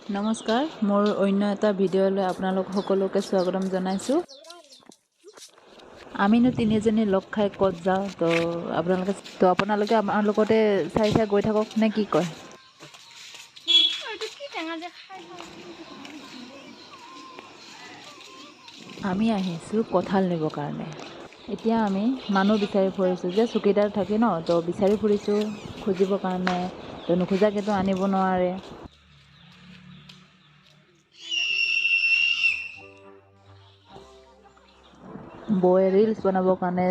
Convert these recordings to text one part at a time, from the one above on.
নমস্কাৰ, মোৰ অন্য এটা ভিডিঅ'লৈ আপোনালোক সকলোকে স্বাগতম জনাইছোঁ। আমিনো তিনিজনী লগ খাই ক'ত যাওঁ, তো আপোনালোকে আমাৰ লগতে চাই চাই গৈ থাকক নে কি কয়? এইটো কি টেঙা যে খাই? আমি আহিছোঁ কঁঠাল নিবৰ কাৰণে। এতিয়া আমি মানুহ বিচাৰি ফুৰিছোঁ যে চকীদাৰ থাকে ন, তো বিচাৰি ফুৰিছোঁ খুজিবৰ কাৰণে। তো নোখোজাকেতো আনিব নোৱাৰে। বৌয়ে ৰিলচ বনাবৰ কাৰণে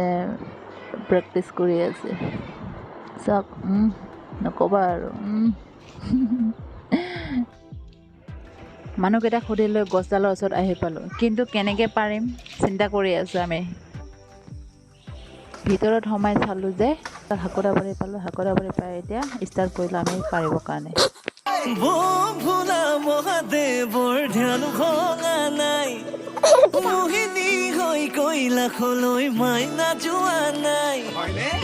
প্ৰেক্টিচ কৰি আছে, চাওক। নক'বা আৰু। মানুহকেইটাক সুধি লৈ গছডালৰ ওচৰত আহি পালোঁ, কিন্তু কেনেকৈ পাৰিম চিন্তা কৰি আছোঁ আমি। ভিতৰত সোমাই চালোঁ যে হাকোৰাবাৰী পালোঁ। হাকোৰাবাৰী পাই এতিয়া ষ্টাৰ্ট কৰিলোঁ আমি পাৰিবৰ কাৰণে। ভোলা মহাদেৱৰ ধ্যান ভঙা নাই, মোহিনী হৈ কৈলাসলৈ মাইনা যোৱা নাই।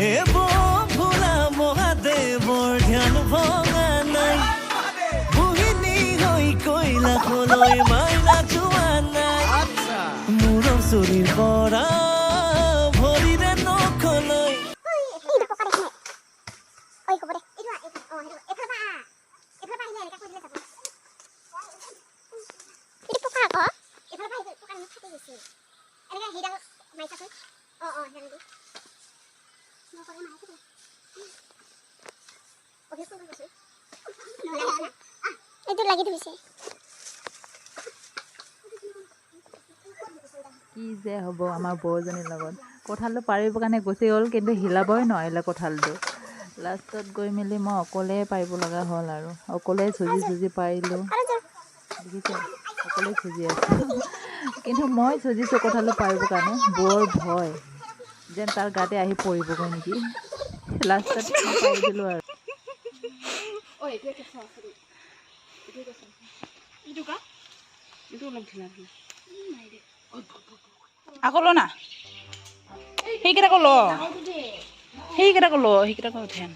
হে ভোলা মহাদেৱৰ ধ্যান ভঙা নাই, মোহিনী হৈ কৈলাসলৈ মাইনা যোৱা নাই। মূৰৰ চুলিৰ পৰা ভৰিৰে নখলৈ। এইটো পকা দেখা নাই। ঐ, হ'ব দে। এইটো আহ, এইটো। অ, সেইটো এইফালৰ পৰা আহ। এইফালৰ পৰা আহিলে এনেকা কৰি দিলে যাব। এইটো পকা আকৌ। এইফালৰ পৰা আহিছে, পকা নহয়, ফাটি গৈছে। এনেকা সেইডাল মাৰিছাচোন। অ অ সেইডাল দি। মই ক'লে মাৰিছে দে। অভি ফোন কৰিছোঁ। নহ'লে আহ, এইটো লাগি ধৰিছে। কি যে হ'ব আমাৰ বৌজনীৰ লগত! কঁঠালটো পাৰিবৰ কাৰণে গুচি গ'ল, কিন্তু হিলাবই নোৱাৰিলে কঁঠালটো। লাষ্টত গৈ মেলি মই অকলে পাৰিব লগা হ'ল আৰু অকলে চুজি চুজি পাৰিলোঁ। আৰু যোৰ। দেখিছে, অকলে চুজি আছোঁ। কিন্তু মই চুজিছোঁ কঁঠালটো পাৰিবৰ কাৰণে, বৰ ভয় যেন তাৰ গাতে আহি পৰিবগৈ নেকি। লাষ্টত মই পাৰি দিলোঁ আৰু। এইটো কা, এইটো অলপ ঢিলা ঢিলা। আকৌ ল না, সেইকেইটা আকৌ ল, সেইকেইটা আকৌ ল, সেইকেইটা আকৌ ধ্যান।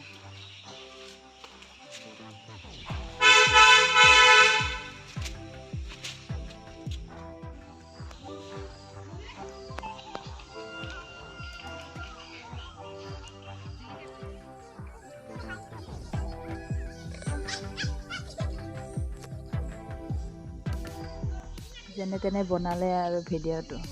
যেনে তেনে বনালে আৰু ভিডিঅ'টো।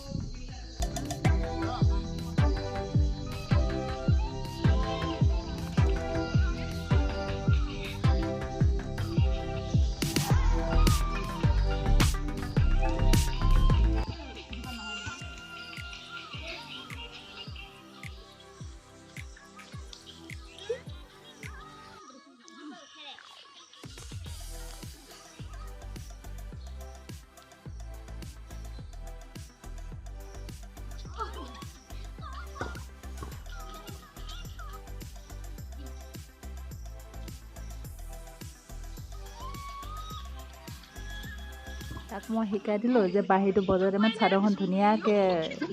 তাক মই শিকাই দিলোঁ যে বাঁহীটো বজোৱা টাইমত চাদৰখন ধুনীয়াকৈ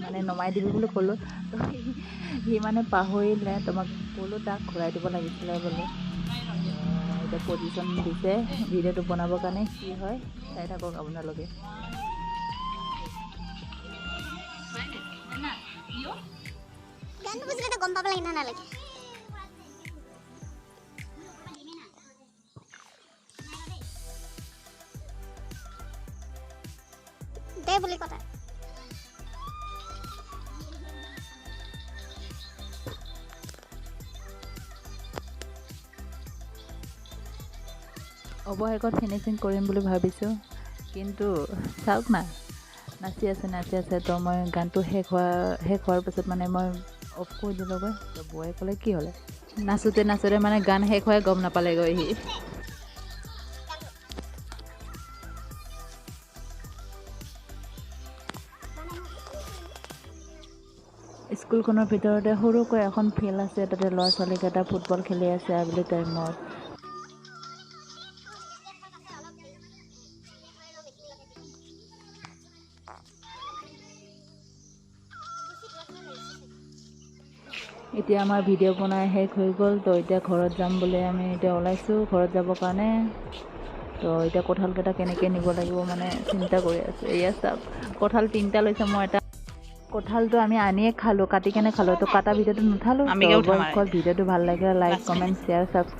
মানে নমাই দিবি বুলি ক'লোঁ। তো সি মানে পাহৰিলে। তো মই ক'লোঁ তাক ঘূৰাই দিব লাগিছিলে বুলি। এতিয়া পজিশ্যন দিছে ভিডিঅ'টো বনাবৰ কাৰণে। কি হয় চাই থাকক আপোনালোকে। গানটো বুজিলে গম পাব লাগে না নালাগে? দে বুলি কথা। অৱশেষত ফিনিচিং কৰিম বুলি ভাবিছোঁ, কিন্তু চাওক না, নাচি আছে, নাচি আছে। তো মই গানটো শেষ হোৱাৰ পিছত মানে মই অফ কৰি দিলোঁগৈ। তো বৌয়ে ক'লে, কি হ'লে? নাচোঁতে নাচোঁতে মানে গান শেষ হোৱাই গম নাপালেগৈ সি। স্কুলখনৰ ভিতৰতে সৰুকৈ এখন ফিল্ড আছে। তাতে ল'ৰা ছোৱালীকেইটা ফুটবল খেলি আছে আবেলি টাইমত। এতিয়া আমাৰ ভিডিঅ' বনাই শেষ হৈ গ'ল। তো এতিয়া ঘৰত যাম বুলি আমি এতিয়া ওলাইছোঁ ঘৰত যাবৰ কাৰণে। তো এতিয়া কঁঠালকেইটা কেনেকৈ নিব লাগিব মানে চিন্তা কৰি আছোঁ। এয়া চাওক, কঁঠাল তিনিটা লৈছে। মই এটা কঁঠালটো আমি আনিয়ে খালোঁ, কাটি কেনে খালোঁ। তো কাটা ভিডিঅ'টো নুঠালোঁ। আমিকে উঠাম আৰু। ভিডিঅ'টো ভাল লাগিলে লাইক, কমেণ্ট, শ্বেয়াৰ, ছাবস্ক্ৰাইব।